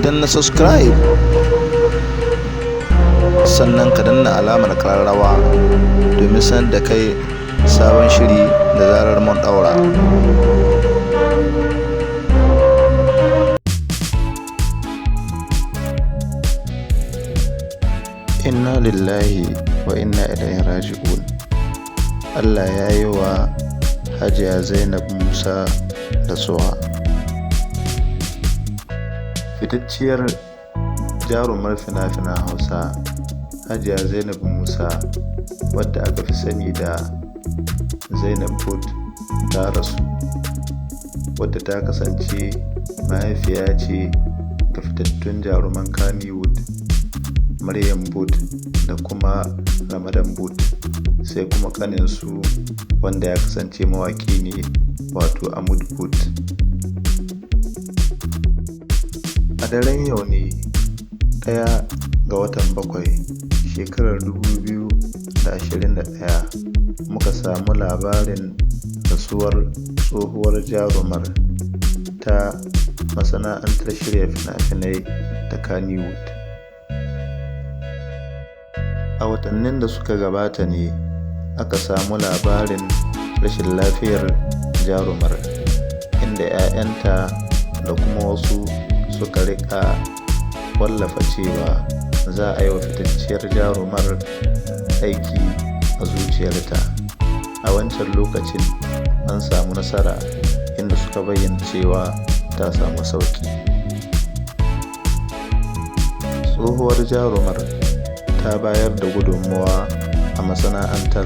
Danna subscribe, sannan ka danna alamar kararrawa domin sanar da kai sabon shiri da zarar mun daura. Inna lillahi wa inna ilaihi raji'un. Allah ya yi wa Hajiya Zainab Musa rasuwa. Fitacciyar jarumar fina-finan Hausa Hajiya Zainab Musa, wadda aka fi sani da Zainab Booth, ta rasu, wadda ta kasance mahaifiya ce ga fitattun jaruman Kannywood Maryam Booth da kuma Ramadan Booth, sai kuma kaninsu wanda ya kasance mawaki ne, wato Amud Booth. A daren yau ne 1 ga watan 7 shekarar 2021 muka samu labarin rasuwar tsohuwar jarumar ta masana'antar shirya fina-finai ta Kannywood. A watannin da suka gabata ne aka samu labarin rashin lafiyar jarumar, inda 'ya'yanta da kuma wasu suka rika wallafa cewa za a yi wa fitacciyar jarumar aiki a zuciyarta. A wancan lokacin an samu nasara, inda suka bayyana cewa ta samu sauki. Tsohuwar jarumar ta bayar da gudunmawa a masana'antar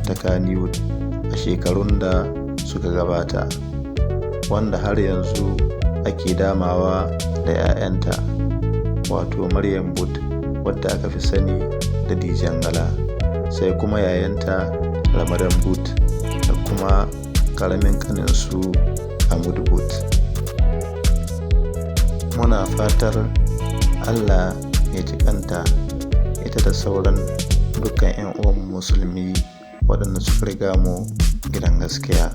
ta Kannywood a shekarun da suka gabata, wanda har yanzu ake damawa da 'ya'yanta, wato Maryam Booth, wadda aka fi sani da Dijangala, sai kuma yayanta Ramadan Booth da kuma karamin kaninsu Amud Booth. Muna fatar Allah ya ji kanta, ita da sauran dukkan 'yan uwan musulmi waɗanda suka riga mu gidan gaskiya.